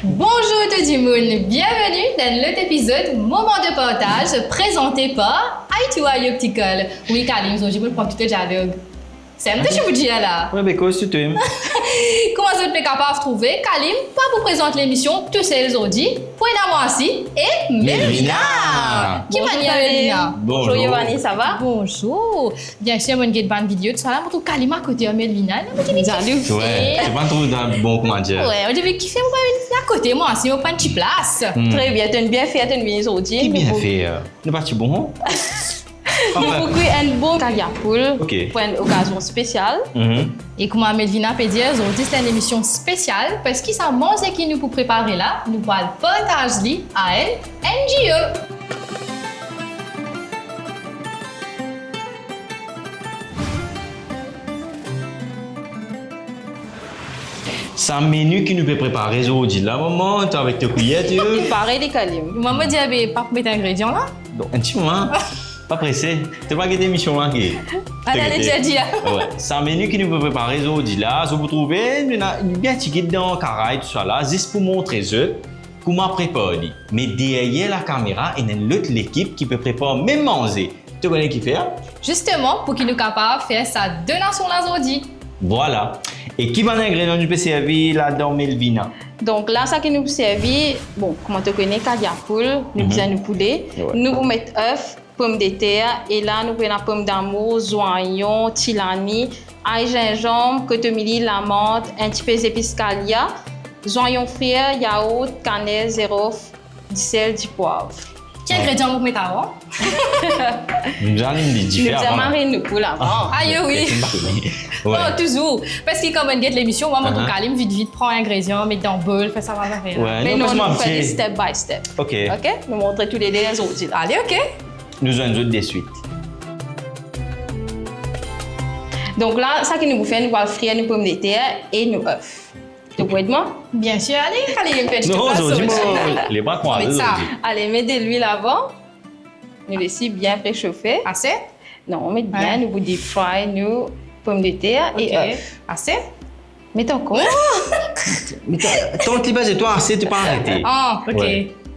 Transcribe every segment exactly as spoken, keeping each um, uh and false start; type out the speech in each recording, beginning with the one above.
Bonzour tou dimoun, bienveni dan lot epizod Moman de Partaz, prezante par Eye to Eye Optical. Wi, Kalim, zordi mo pran tou to dialog. Sa mem to ti pou dir la. Wi, be koz tou twem. Kouma zot pe kapav trouve, Kalim pa pou prezant lemision tousel zordi, pou ena mwa osi e Melvina. Melvina. Ki manier, Melvina? Bonzour. Bonzour, Yovani, sa va? Bonzour. Biensir, mo'nn get bann video tousala, mo trouv Kalim akote ar Melvina, non, mo ti vinn zalou. Wi, se pa trouv dan bon, kouma dir. Wi, mo ti vinn kife, mo pa vinn akote, mwa osi mo pran ti plas. Hmm. Tre bien, to'nn bien fer, to'nn vini zordi. Ki bien fer? Nou pa ti bon, an? Nou pou kwi enn bon kari a poul, ok, pou enn okazion spesial. Mhm. E kouma Melvina pe dir, zordi se enn emision spesial, parski sa manze ki nou pou prepare la, nou pou al partaz li a enn N G O. Sa meni ki nou pe prepare zordi la, mama, to avek to kwiyer, to. Li pare, li, Kalim. Mama dir, be, pa pou met ingredian la? Bon, enn ti moman. Pa prese. To pa gete emision la ki? Ala, to gete. Li dir, dir. Wi. Sa meni ki nou pe prepare zordi la, zot pou trouve, nou ena, nou bien ti git dan karay, tousala, zis pou montre zot kouma prepar li. Me deryer lakamera, ena enn lot lekip ki pe prepar mem manze. To kone ki fer? Zisteman, pou ki nou kapav fer sa donasion la zordi. Vwala. E ki bann ingredian nou pe servi ladan, Melvina? Donk la, sa ki nou pou servi, bon, kouma to kone, kari a poul, nou, mhm, bizin nou poule, wi, nou pou met of, pomdeter, e la nou pou ena pomdamour, zwayon, tilani, ay zinzanm, kotomili, lamant, enn tipe zepis kalia, zwayon frir, yaourt, kaner, zirof, disel, dipwav. Ki ingredian mo pou met avan? Nou bizin, nou bizin fer avan. Nou bizin marinn nou poul avan. Ah, ayo, wi. Wi. Bon, touzour. Parski kan mo'nn get lemision, mwa, mo trouv, aha, Kalim vit, vit pran ingredian, met dan bol, fer sa, sa, sa, fer. Wi, me non, nou pou fer step by step. Ok. Ok? Nou montre toulede zordi la. Ale, ok. Nou zwenn zot deswit. Donk la, sa ki nou pou fer, nou pou al frir nou pomdeter e nou of. To pou ed mwa? Biensir, ale, ale, fer ti plas zordi. Non, zordi mo, le bra krwaze zordi. Ale, met delwil avan. Nou les li bien resofe. Ase? Non, met bien, wi, nou pou deep fry nou pomdeter e of. Ok. Ase? Met ankor. Met a-, tant li pa dir twa ase, to pa arete. Ah, ok. Wi.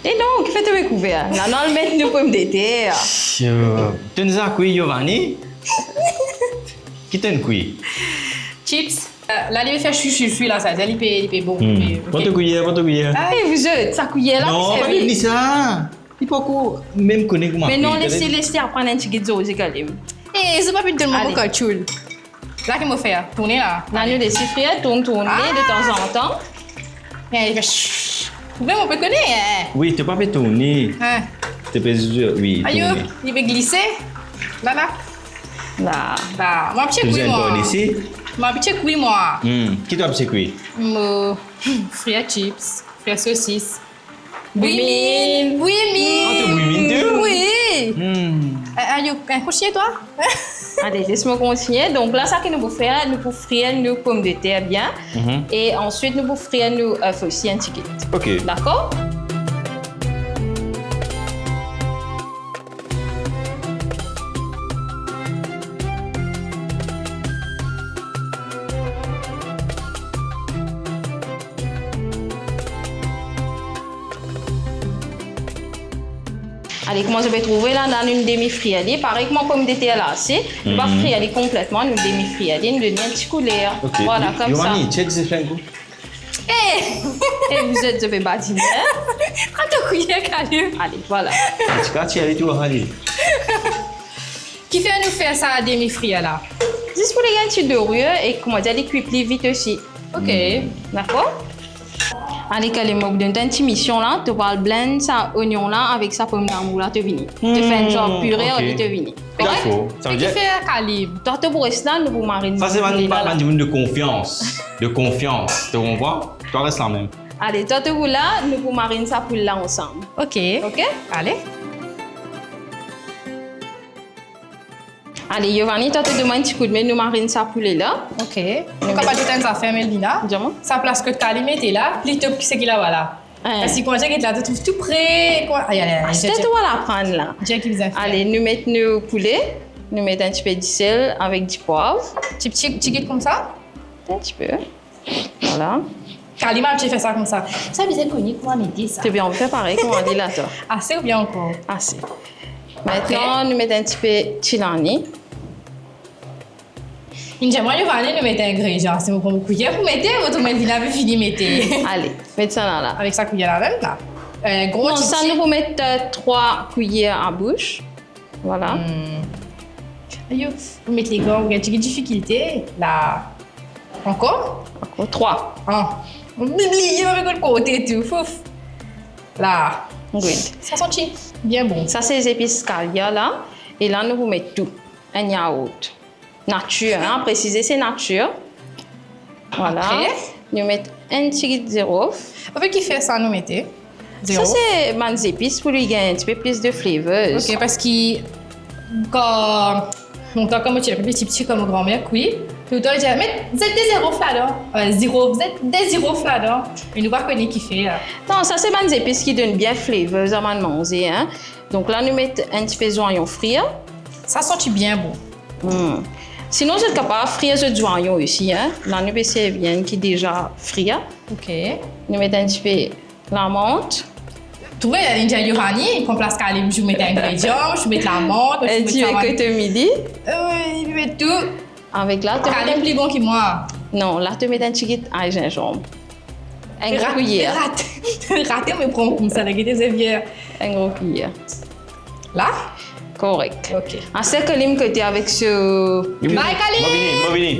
E donk, kifer to pe kouver? La, nou al met nou pomdeter. Yo, to'nn sa kwi, Yovani? Ki to'nn kwi? Chips. Euh, la, li pe fer swi, swi, swi la, sa, li pe, li pe bon. Hmm. Li pe, ok. Pran to kwiyer, pran to kwiyer. Ah, e, vous êtes, sa kwiyer la, non, pa servi. Li sa. Li poko mem kone kouma frir. Me non, les li, les li aprann enn tigit zordi, Kalim. E, zot pa pe donn mwa bouka tchoul. La, ki mo fer? Tourne la. La, nou les li frir, tourn, tourne, ah, de tanzantan. Eh, li fer shh. Ou mem, ou pe kone, eh. Wi, to pa pe tourne. Hein. To pe, wi, ayo, tourne. Li pe glise. La, la. La. La, mo pe kwi mwa. Mo pe kwi mwa. Hmm, ki to pe kwi? Mo, frir chips, frir sosis. Bouy minn. Bouy minn. Ah, to bouy minn tou? Wi. Hmm. Euh, euh, you can continue, toi? Ale, les mwa kontigne. Donk la, sa ki nou pou fer, nou pou frir nou pomdeter bien. Mhm. E answit, nou pou frir nou of osi enn tigit. Ok. Dakor? Ale, kouma zot pe trouve la, la nou demi frir li. Parey kouma pomdeter la, si nou pa frir li konpletman, nou demi frir li, nou donn li enn ti kouler. Ok. Vwala, yo, komsa. Mami, check this thing. Eh! Eh, vous êtes, zot pe badine, hein? Pran to kwiyer, Kalim. Ale, vwala. Ti katiye li tou, ale. Kifer nou fer sa demi frir la? Zis pou li gagn ti dorure e, kouma dir, li kwi pli vit osi. Ok. Dakor? Ale, Kalim, mo pou donn twa enn ti mision la, to pou al blend sa onion la avek sa pomdamour la, to vini. To fer enn zar pire, ok, ale, to vini. Dakor. Sa ve dir, kifer, Kalim? Twa, to pou res la, nou pou marinn. Sa se bann, bann dimoun de konfians. De konfians. To konpran? Twa res la mem. Ale, twa, to pou la, nou pou marinn sa poul la ansam. Ok. Ok? Ale. Ale, Yovani, twa to donn mwa enn ti koudme, nou marinn sa poule la. Ok. Nou kapav azout enn zafer, Melvina. Dir mwa. Sa plas kot Kalim ete la, pli top ki seki laba la. Hein. Parski kouma to gete la, to trouv tou pre, kouma, ay, ay, ay, aster to al aprann la. Dir ki bizin fer. Ale, nou met nou poule, nou met enn tipe disel avek dipwav. Ti, ti, tigit koumsa? Enn tipe. Vwala. Kalim ti fer sa koumsa. Sa bizin kone kouma mete sa. To bien anvi fer parey kouma li la, twa? Ase oubien ankor? Ase. Apre? Aster, nou met enn tipe tilani. Inn dir mwa, Yohane, nou met ingredian. Si mo pran mo kwiyer pou mete, mo trouv mwa vinn avek fini mete. Ale, met sa la, la. Avek sa kwiyer la mem, la. Eh, gro... Non, sa, nou pou met, eh, trwa kwiyer a bouch. Vwala. Hmm. Ayo, pou met legan, ou gagn tigit difikilte la. Ankor? Ankor trwa. Ah. Mo bliye avek lot kote tou. Fouf. La. Good. Sa santi bien bon. Sa se zepis kalia la. E la, nou pou met tou. Enn yaourt. Natir, hein, presize se natir. Vwala. Apre? Nou met enn tigit zirof. Apre, kifer sa nou mete? Sa zirof? Se bann zepis pou li gagn enn tipe plis de flavors. Ok, parski kan, lontan kan mo ti pli piti, kan mo granmer kwi, toultan li dir, "Met, zet de zirof ladan." Eh, zirof, zet de zirof ladan. E nou pa kone kifer la. Non, sa se bann zepis ki donn bien flavors a bann manze, hein. Donk la, nou met enn tipe zwayon frir. Sa santi bien bon. Hmm. Sinon, zot kapav frir zot zwayon osi, hein. La, nou pe servi enn ki deza frir. Ok. Nou met enn tipe lamant. Trouve, li dir Yohane, pran plas Kalim, ou met ingredian, ou met lamant, ou met... Enn ti kotomili. Eh, li met tou. Avek la, to... Kalim pli bon ki mwa. Non, la, to met enn tigit lay zinzanm. Enn gro kwiyer. Rate, rate, mo pran koumsa, la, gete Xavier. Enn gro kwiyer. La? Korek. Ok. Aster Kalim kote avek so... Bye, Kalim! Mo vini, mo vini.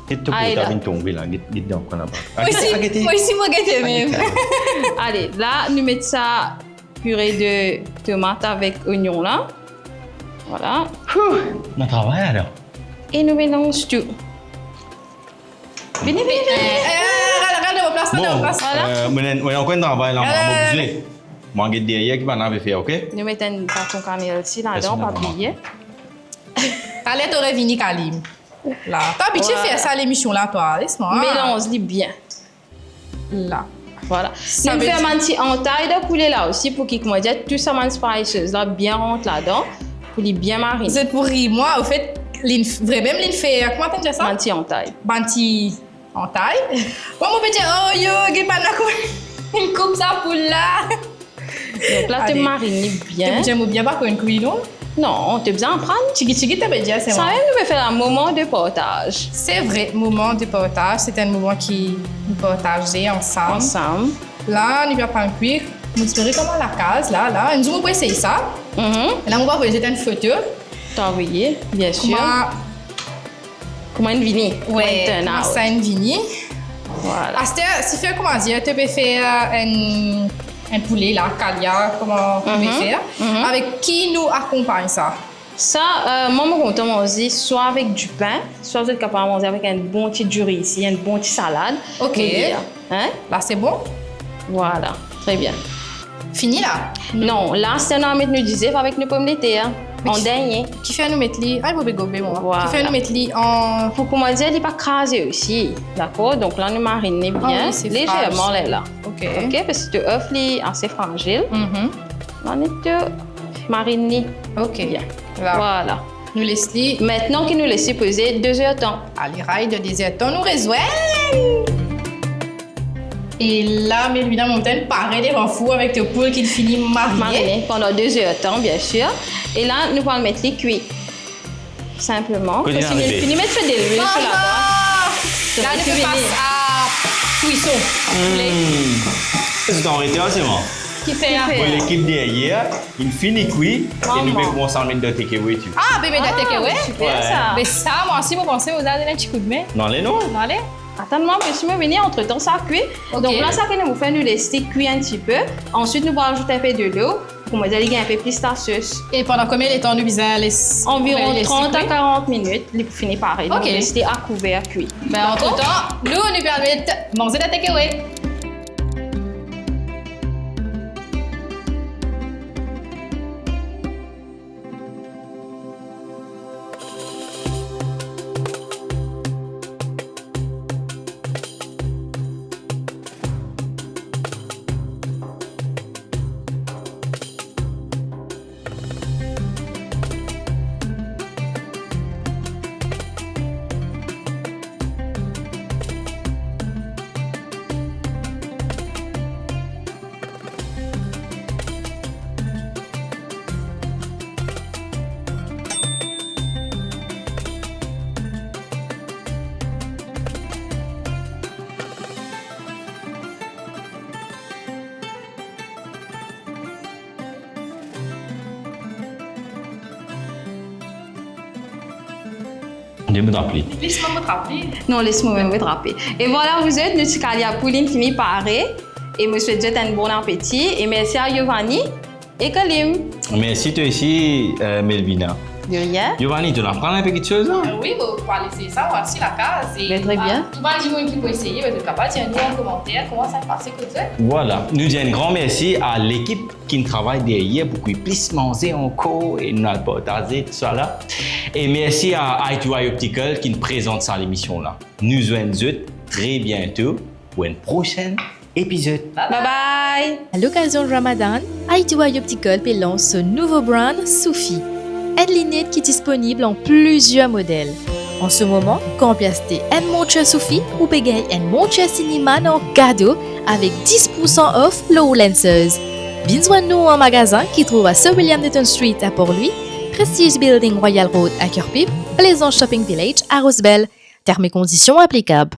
Get to... Ay, la. Vinn tonbe la, get, get dan kwen laba. Mo osi, mo osi, mo gete mem. Ale, la, nou met sa pire de tomat avek onyon la. Vwala. Ena travay la. E nou melanz tou. Vini, vini, vini. Eh, eh, eh, rale, rale, mo plas, rale, mo plas. Vwala. Eh, mo ena, mo ena ankor enn travay la, mo, mo bizin. Mo get deryer ki bann-la pe fer, ok? Nou met enn baton kanel si ladan, pa bliye. Taler to revini, Kalim. La. To abitie fer sa lemision la, twa, les mwa. Melanz li bien. La. Vwala. Nou fer bann ti antay dan poule la osi, pou ki, kouma dir, tou sa bann spices la bien rant ladan, pou li bien marine. Zot pou rir mwa, anfet, linn, vremem linn fer, kouma to dir sa? Bann ti antay. Bann ti antay. Mwa, mo pe dir, "Oh yo, get bann-la kouma inn koup sa poul la." Donk la, to marine li bien. To bizin mo bien pa konn kwi, non? Non, to bizin aprann. Tiki tiki, to pe dir, se... Samem nou pe fer la moman de partaz. Se vre, moman de partaz, se enn moman ki nou partaze ansam. Ansam. La, nou pe aprann kwi. Mo espere kouma lakaz, la, la. Enn zour, mo pou esey sa. Mhm. La, mo pou avoy zot enn foto. To avoy, bien sir. Kouma Kouma inn vini, kouma inn turn out. Kouma sa inn vini. Vwala. Aster, si fer kouma dir, to pe fer enn, enn poule la, kalia, kouma to pe fer. Mhm. Avek ki nou akonpagn sa? Sa, eh, mwa, mo kontan manze swa avek dipin, swa zot kapav manze avek enn bon ti diri isi, enn bon ti salad. Ok. Hein? La, se bon? Vwala, tre bien. Fini la? Non, la, se nou met nou dizef avek nou pomdeter, an dernie. Kifer nou met li, ay, mo pe gobe mwa. Vwala. Kifer nou met li an... Pou kouma dir, li pa kraze osi, dakor? Donk la, nou marine li bien, lezerman, lerla. Ok. Ok, parski to oeuf li ase frazil. Mhm. La, nou marine li bien. La. Vwala. Nou les li. Mintnan ki nou les li poze de zer tan. Ale, ray de de zer tan, nou rezwenn. E la, Melvina, mo tann pare devan four avek to poul ki fini marine. Marine pandan de zer tan, bien sir. E la, nou pou al met li kwi. Sinpleman. Kot li arive? Fini met fe delwil pou ladan. La, nou pe pas a kwison. Hmm. Se dan rete, se mwa. Kifer? Bon, lekip deryer, inn fini kwi, e nou pe koumans al met dan take away tou. Ah, be met dan take away? Super sa. Be sa, mwa osi, mo panse, mo al donn enn ti koudme. Non, ale non. Non, ale. Atann mwa, mo osi mo vini, antretan sa kwi. Ok. Donk la, sa ki nou pou fer, nou les li kwi enn tipe. Answit, nou pou azout enpe delo. Kouma dir, li gagn enpe plis lasos. E pandan konbien letan nou bizin les? Anviron trant a karant minit, li pou fini pare. Ok. Nou les li a kouver kwi. Be, antretan, nou, nou pe al met manze dan take away. Li mo trap li. Les mwa mo trap li. Non, les mwa mem mo trap li. E vwala, zot, nou ti kale a pou linn fini pare. E mo swet zot enn bon apeti. E mersi a Giovanni e Kalim. Mersi twa osi, euh, Melvina. De rien. Giovanni, to ena pran enpe kiksoz la? Euh, wi, mo pou al esey sa, mo asiz lakaz. E, ben, tre bien. Tou bann dimoun ki pou eseye, ben, zot kapav dir nou an komanter kouma sa pase kot zot. Vwala. Nou dir enn gran mersi a lekip ki'nn travay deryer pou ki plis manze ankor e nou al partaze tou sa la. E mersi a I two I Optical ki'nn prezant sa lemision la. Nou zwenn zot tre biento pou enn prosenn epizod. Bye bye. A lokazion Ramadan, I two I Optical pe lans so nouvo brand Soufi, enn linet ki disponib an plizier model. An se moman, kan ou pe aste enn montre Soufi, ou pe gagn enn montre sinema an kado avek dis poursan off lor ou lenses. Vinn zwenn nou an magazin ki trouv a Sir William Newton Street a Port Louis, Prestige Building Royal Road a Kirkby, Plaisance Shopping Village a Rosebel. Term e kondision aplikab.